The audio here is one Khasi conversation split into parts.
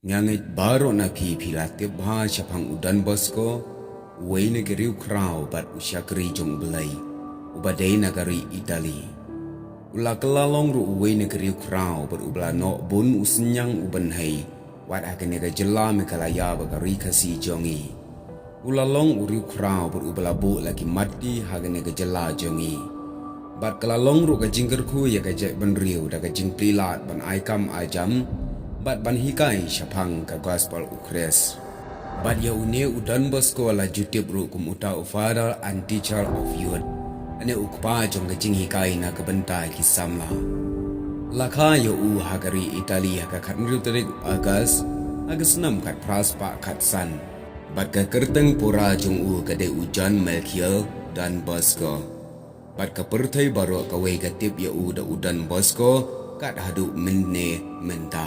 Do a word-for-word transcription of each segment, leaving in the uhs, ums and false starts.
Nga ngeit baroh na phi phi la tip bha shaphang u Don Bosco, uwei na ki riewkhraw bad u shakri jong u Blei, uba dei na ka ri Italy. U la kylla long ruh uwei na ki riewkhraw bad uba la noh bun u synñiang u bynhei, wat ha kane ka jylla Meghalaya bad ka ri Khasi jong ngi. U la long u riewkhraw bad uba la buh la ki matti ha kane ka jylla jong ngi. Bad ka la long ruh ka jingkyrkhu ïa ka jaitbynriew da ka jingplie lad ban ai kam ai jam bad ban hikai shaphang ka gospel u Khrist. Bad ïa une u Don Bosco la ju tip ruh kum uta u Father and Teacher of Youth, lane u kpa jong ka jinghikai na ka bynta ki samla. La kha ïa u ha ka ri Italy ha ka khathynriew tarik August, ha ka snem khatphra spah khatsan. Bad ka kyrteng pura jong u ka dei u John Melchior Don Bosco. Bad ka pyrthei baroh kawei ka tip ïa u da u Don Bosco kat haduh mynne mynta.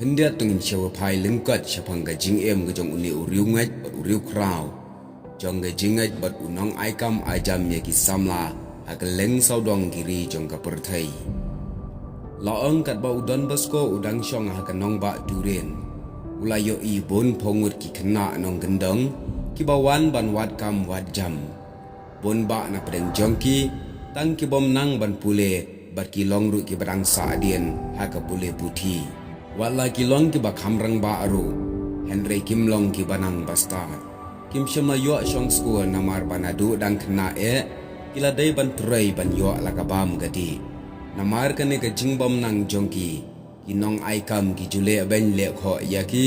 Khyndiat to ngin shu phai lyngkot shaphang ka jingim ka jong une u riewngeit bad u riewkhraw jong ka jingngeit bad u nong ai kam ai jam ïa ki samla ha kylleng sawdong ki ri jong ka pyrthei. La ong katba u Don Bosco u dang shong ha ka nongbah Turin, u la ïohi bun phew ngut ki khynnah nongkyndong kiba wan ban wad kam wad jam. Bun bah na pdeng jong ki, tang ki bym nang ban pule, bad ki long ruh kiba dang sahdien ha ka pule puthi. Wat la ki long kiba kham rangbah ruh, hynrei kim long kiba nang bastad. Kim shym la ïoh shong skul namar ba naduh dang khynnah eh ki la dei ban trei ban ïoh la ka bam ka dih. Namar kane ka jingbymnang jong ki, ki nong ai kam ki ju leh beiñ leh khoh ïa ki,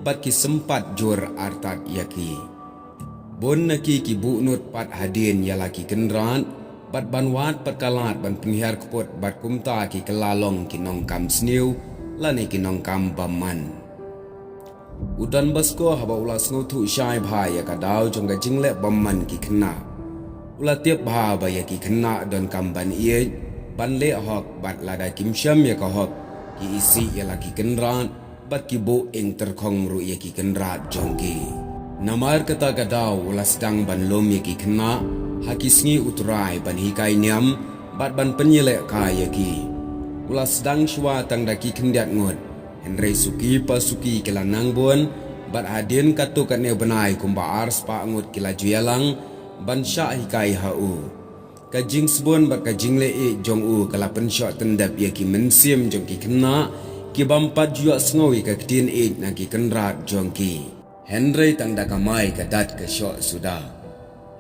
bad ki sympat jur artat ïa ki. Bun na ki ki buh nud pat hadien ïa la ki kynrad, bad ban wad pat ka lad ban pynhiar kput bad kumta ki kylla long ki nongkam sniew, lane ki nongkam bymman. U Don Bosco haba u la sngewthuh shai bha ïa ka daw jong ka jingleh bymman ki khynnah, u la tip bha ba ïa ki khynnah donkam ban ïeit, ban leh hok bad lada kim shem ïa ka hok, ki isih ïa la ki kynrad, bad ki buh ing tyrkhong ruh ïa ki kynrad jong ki. Namar kata ka daw u la sdang ban lum ïa ki khynnah ha ki sngi u Trai ban hikai niam bad ban pynïalehkai ïa ki. U la sdang shuwa tang da ki khyndiat ngut, hynrei suki pa suki ki la nang bun, bad hadien katto katne bnai kumba ar spah ngut ki la ju ïalang ban shah hikai ha u. Ka jingsbun bad ka jingleh ïeit jong u ka la pynshoh tyndep ïa ki mynsiem jong ki khynnah, ki bym pat ju ïohsngew ïa ka ktien ïeit na ki kynrad jong ki. Hynrei tang da kamai ka dat ka shoh suda.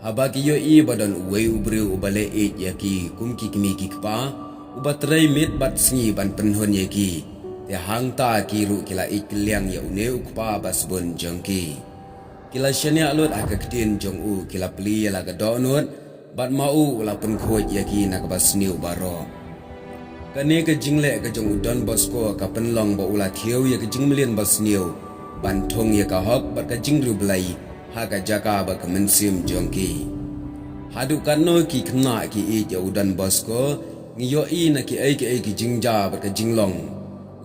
Haba ki ïohi ba don uwei u briew uba leh ïeit ïa ki kum ki kmie ki kpa, uba trei miet bad sngi ban pynhun ïa ki, te hangta ki ruh ki la ïeit kylliang ïa une u kpa ba sbun jong ki. Ki la shaniah lut ha ka ktien jong u, ki la plie ïa la ka dohnud, bad ma u u la pynkhuid ïa ki na kaba sniew baroh. Kane ka jingleh ka jong u Don Bosco ka pynlong ba u la khiew ïa ka jingmlien ba sniew ban thung ïa ka hok bad ka jingriewblei ha ka jaka bad ka mynsiem jong ki. Haduh katno ki khynnah ki ïeit ïa u Don Bosco, ngi ïohi na kiei kiei ki jingjia bad ka jinglong.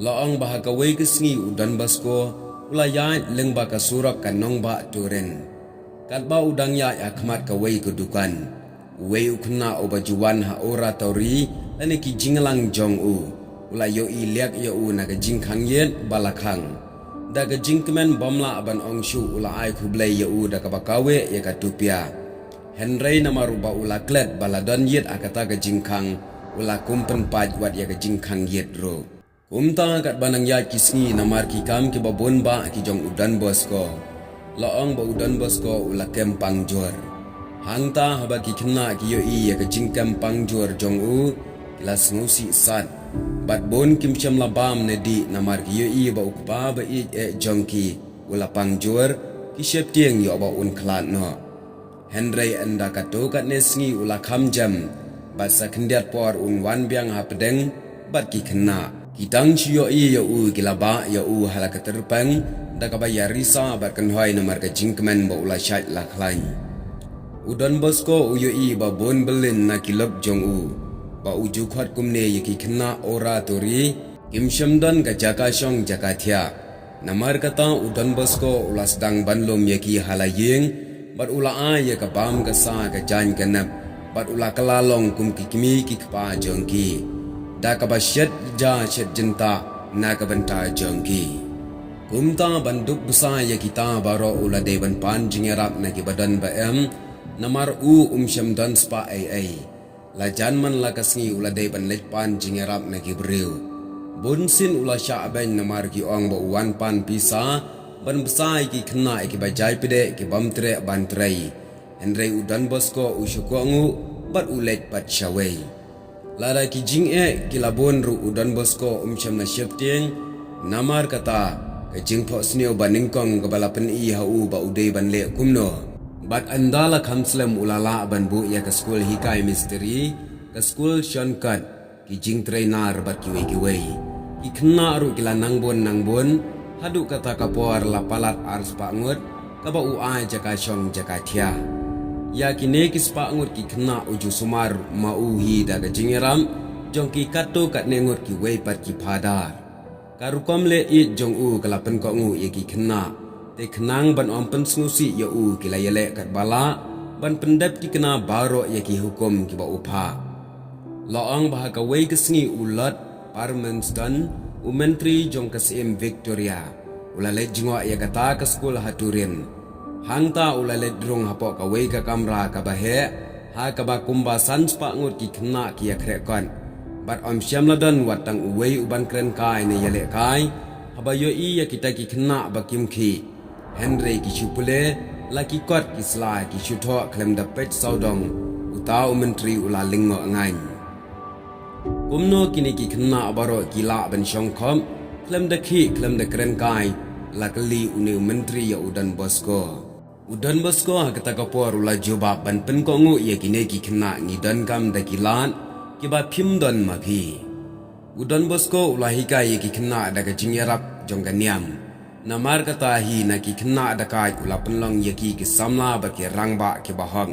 La ong ba ha kawei ka sngi u Don Bosco u la ïaid lyngba ka surok ka nongbah Turin. Katba u dang ïaid ha khmat kawei ka dukan, uwei u khynnah uba ju wan ha oratory lane ki jingïalang jong u, u la ïohi liak ïa u na ka jingkhang ïit ba la khang. Da ka jingkmen bym lah ban ong shuh u la ai khublei ïa u da kaba kaweh ïa ka tupia. Hynrei namar ba u la klet ba la don ïit ha kata ka jingkhang, u la kum pynpait wat ïa ka jingkhang ïit ruh. Kumta katba nang ïaid ki sngi namar ki kam kiba bun bah ki jong u Don Bosco, la ong ba u Don Bosco u la kem pangjur. Hangta haba ki khynnah ki ïohi ïa ka jingkem pangjur jong u, ki la sngewsih sat. Bad bun kim shym la bam ne dih namar ki ïohi ba u kpa ba ïeit eh jong ki u la pangjur, ki sheptieng ïoh ba un khlad noh. Hynrei ynda katto katne sngi u la kham jem, bad sa khyndiat por un wan biang hapdeng bad ki khynnah. Ki tang shu ïohi ïa u, ki la bah ïa u ha la ka tyrpeng da kaba ïarisa bad kynhoi namar ka jingkmen ba u la shait la khlaiñ. U Don Bosco u ïohi ba bun byllien na ki lok jong u, ba u ju khot kumne ïa ki khynnah oratory, kim shym don ka jaka shong jaka thiah. Namar kata u Don Bosco u la sdang ban lum ïa ki ha la ïing, bad u la ai ïa ka bam ka sa ka jaiñ ka nep, bad u la kylla long kum ki kmie ki kpa jong ki, da kaba shet ja shet jyntah na ka bynta jong ki. Kumta ban duk bsa ïa kita baroh u la dei ban pan jingïarap na ki ba don ba em, namar u um shym don spah ei ei. La jan man la ka sngi u la dei ban leit pan jingïarap na ki briew. Bun sien u la shah beiñ namar ki ong ba u wan pan pisa ban bsa ïa ki khynnah ïa ki ba jai pdeh ki bym treh ban trei. Hynrei u Don Bosco u shu kohnguh bad u leit pat shawei. Lada ki jingeh ki la bun ruh u Don Bosco um shym na sheptieng, namar kata ka jingphohsniew ba nyngkong kaba la pyni ha u ba u dei ban leh kumno. Bad ynda la kham slem u la lah ban buh ïa ka skul hikai mistri, ka skul shortcut, ki jingtrei nar bad kiwei kiwei. Ki khynnah ruh ki la nang bun nang bun, haduh kata ka por la palat ar spah ngut, kaba u ai jaka shong jaka thiah. Ïa kine ki spah ngut ki khynnah u ju sumar ma u hi da ka jingïarap jong ki katto katne ngut kiwei pat ki phadar. Ka rukom leh ïeit jong u ka la pynkohnguh ïa ki khynnah, te khnang ban ym pynsngewsih ïa u ki la ïaleh katba lah ban pyndep thikna baroh ïa ki hukum kiba u phah. La ong ba ha kawei ka sngi u Lord Palmerston, u Myntri jong ka Syiem Victoria, u la leit jngoh ïa kata ka skul ha Turin. Hangta u la leit rung hapoh kawei ka kamra kaba heh, ha kaba kumba san spah ngut ki khynnah ki ïakhreh kot. Bad ym shym la don wat tang uwei u ban kren kai ne ïaleh kai, haba ïohi ïa kita ki khynnah ba kim khih. Hynrei ki shu pule, la ki kot ki sla ki shu thoh khlem da peit sawdong, uta u Myntri u la lyngngoh ngaiñ. Kumno kine ki khynnah baroh ki lah ban shong khop khlem da khih khlem da kren kai, la kylli une u Myntri ïa u Don Bosco. U Don Bosco ha kata ka por u la jubab ban pynkohnguh ïa kine ki khynnah ngi donkam da ki lad kiba phim don ma phi. U Don Bosco u la hikai ïa ki khynnah da ka jingïarap jong ka niam. Namar kata hi na ki khynnah dakaid u la pynlong ïa ki ki samla bad ki rangbah kiba hok.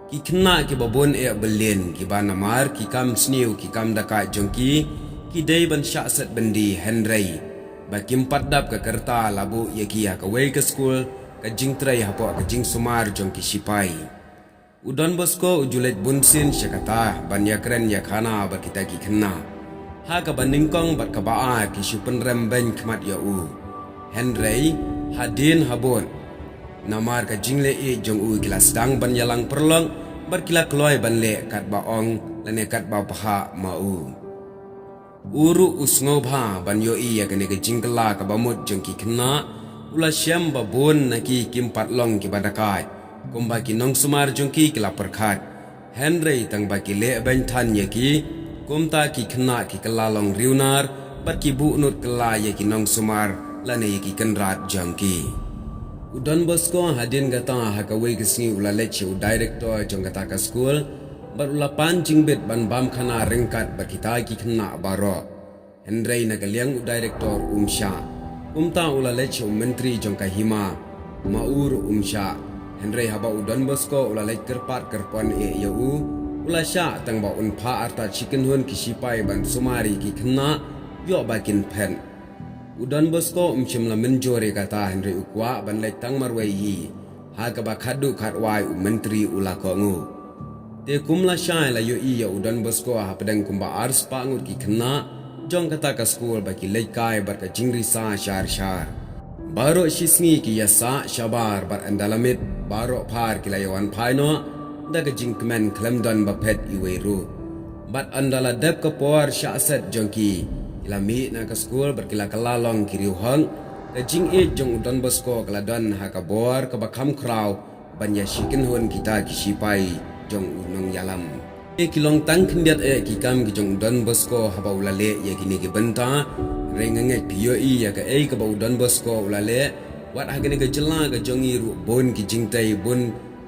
Ki khynnah kiba bun eh byllian kiba namar ki kam sniew ki kam dakaid jong ki, ki dei ban shah set byndi hynrei ba kim pat dap ka rta la buh ïa ki ha kawei ka skul ka jingtrei hapoh ka jingsumar jong ki shipai. U Don Bosco u ju leit bun sien sha kata ban ïakren ïakhana bad kita ki khynnah. Ha kaba nyngkong bad kaba ar ki shu pynrem beiñ khmat ïa u. Hynrei hadien habud, namar ka jingleh ïeit jong u ki la sdang ban ïalang paralok bad ki la kloi ban leh katba ong lane katba bha ma u. U ruh u sngewbha ban ïohi ïa kane ka jingkylla kaba mut jong ki khynnah, u la shem ba bun na ki kim pat long kiba dakaid kumba ki nongsumar jong ki ki la pyrkhat. Hynrei tang ba ki leh beiñ than ïa ki, kumta ki khynnah ki kylla long riewnar bad ki buh nud kylla ïa ki nongsumar lane ïa ki kynrad jong ki. U Don Bosco hadien kata ha kawei ka sngi u la leit sha u director jong kata ka skul bad u la pan jingbit ban bam khana ryngkat bad kita ki khynnah baroh. Hynrei na ka liang u director um shah. Kumta u la leit sha u Myntri jong ka hima, ma u ruh um shah. Hynrei haba u Don Bosco u la leit kyrpad kyrpon eh ïa u, u la shah tang ba un phah artat shi kynhun ki shipai ban sumar ïa ki khynnah, ïoh ba kin phet. U Don Bosco um shym la mynjur ïa kata hynrei u kwah ban leit tang marwei hi. Ha kaba khatduh khatwai u Myntri u la kohnguh. Te kum lashai la ïohi ïa u Don Bosco hapdeng kumba ar spah ngut ki khynnah jong kata ka skul ba ki leit kai bad ka jingrisa shar shar. Baroh shi sngi ki ïasah shabar bad ynda la miet baroh phar ki la ïawan phai noh da ka jingkmen khlem don ba phet iwei ruh. Bad ynda la dep ka por shah set jong ki, ki la mih na ka skul bad ki la kylla long ki riewhok. Ka jingïeit jong u Don Bosco ka la don ha ka bor kaba kham khraw ban ïa shi kynhun kita ki shipai jong u nongïalam. Ki long tang khyndiat eh ki kam ki jong u Don Bosco haba u la leh ïa kine ki bynta. Hynrei nga ngeit phi ïohi ïa kaei kaba u Don Bosco u la leh. Wat ha kane ka jylla ka jong ngi ruh bun ki jingtei, bun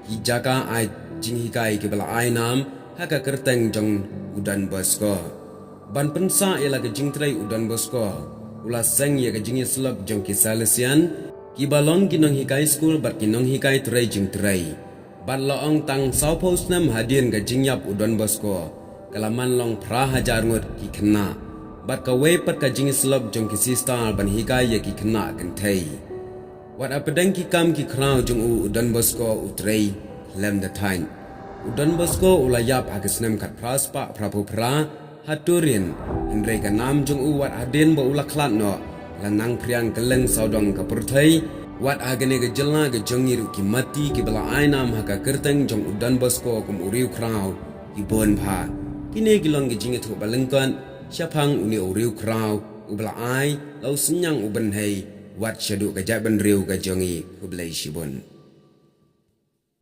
ki jaka ai jinghikai kiba la ai nam ha ka kyrteng jong u Don Bosco. Ban pynsah ïa la ka jingtrei u Don Bosco, u la seng ïa ka jingïasyllok jong ki Salesian, kiba long ki nonghikai skul bad ki nonghikai trei jingtrei. Bad la ong tang sawphew snem hadien ka jingïap u Don Bosco, ka la man long phra hajar ngut ki khynnah. Bad kawei pat ka jingïasyllok jong ki sister ban hikai ïa ki khynnah kynthei. Wat hapdeng ki kam ki khraw jong u, u Don Bosco u trei khlem da thait. U Don Bosco u la ïap ha ka snem khatphra spah phraphew phra ha Turin, hynrei ka nam jong u wat hadien ba u la khlad noh, u la nang phriang kylleng sawdong ka pyrthei. Wat ha kane ka jylla ka jong ngi ruh ki matti kiba la ai nam ha ka kyrteng jong u Don Bosco kum u riewkhraw ki bun bha. Kine ki long ki jingïathuh ba lyngkot shaphang une u riewkhraw uba la ai la u synñiang u bynhei wat shaduh ka jaitbynriew ka jong ngi. Khublei shibun.